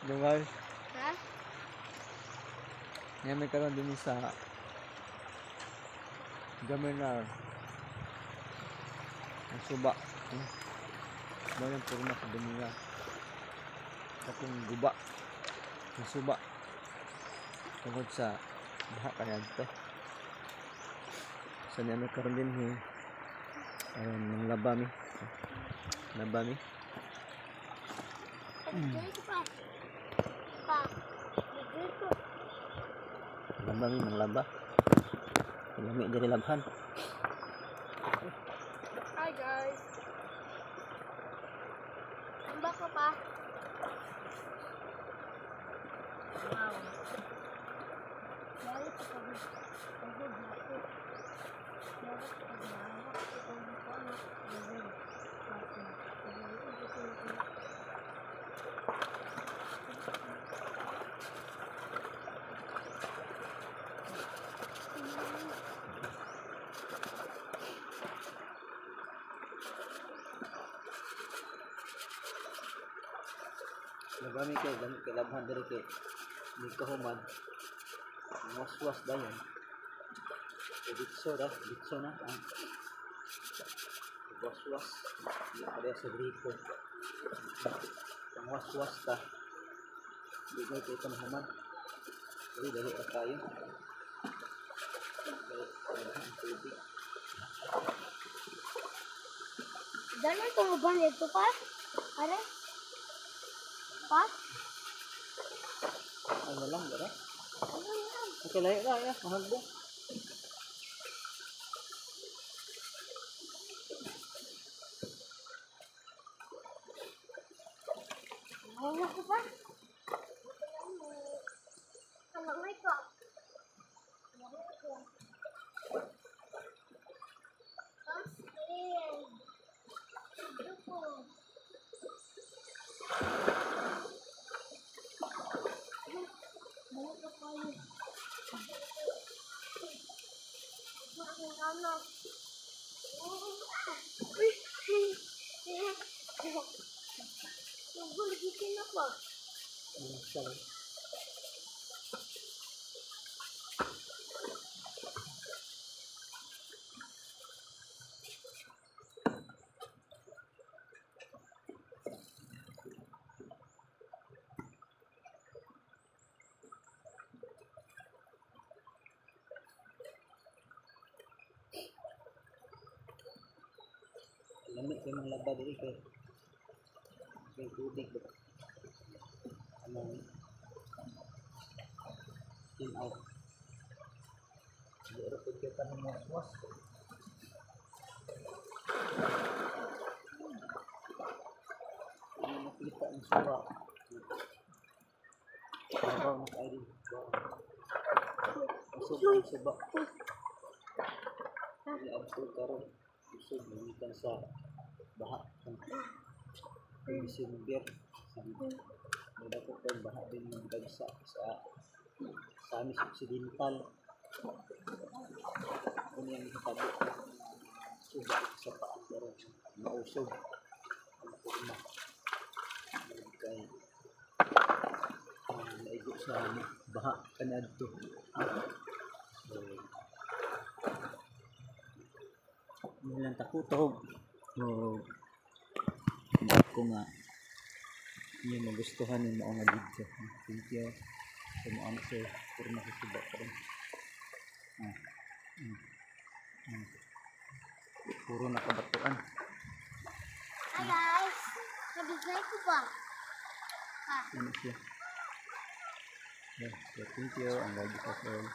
Hello guys, Ha? ngayon may karoon din sa Gaminar ang suba. Mo yung purma sa Gaminar. Akong guba ang suba tungkol sa baha kaya ito. So niya may karoon din eh. Aron manglaba mi. Laba mi. Bigay ko pa. Pa. Bigay ko. Laba mi, manglaba. Lami diri labhan. Hi guys. Amba ko pa. Wow. Lalo pa pag pagod ako. Lalo pa pag mahawak ko kung ano gawin. Laba mi kay lami kay labhan diri kay ni kahuman. Waswas dayon. E ditso ra, ditso na ang waswas. Di pa sa gripo. Ang waswas ta. Di na kay mahuman. Dali dali ra kayo. Ang tubig. Dali ko mo ba nito pa? Are? Pa? Ano lang dara? Ano yan? Okay, layo ra ya, mahagbong. Ano ko pa? Ano may ko? Ano ko? Pastil. Ito ko. Balik ko kayo. Ano? Nagbuligitin ako. Ano siya? Lami kay mga laba diri kay kay tubig ba. Ano in out. Di ra pud kay tanong mo was. Ano makita ang suba. Babaw na kayo din. Usog ang suba. Iabto karon. Usog gikan sa baha. December. May dako kay baha din ng dagsa sa Misamis Occidental. Ano yung hitabo suba sa paa pero mausog ang kurma. Kay naigo sa baha kaniadto. So, yun lang takutob. So, ko nga inyo magustuhan yung mga video. Thank you. So, mo ano siya, kurma sa suba pa rin. Puro nakabatuan. Hi guys. Nabigay ko pa. Pa. Ano siya? Yeah, so thank you. Ang lagi sa all.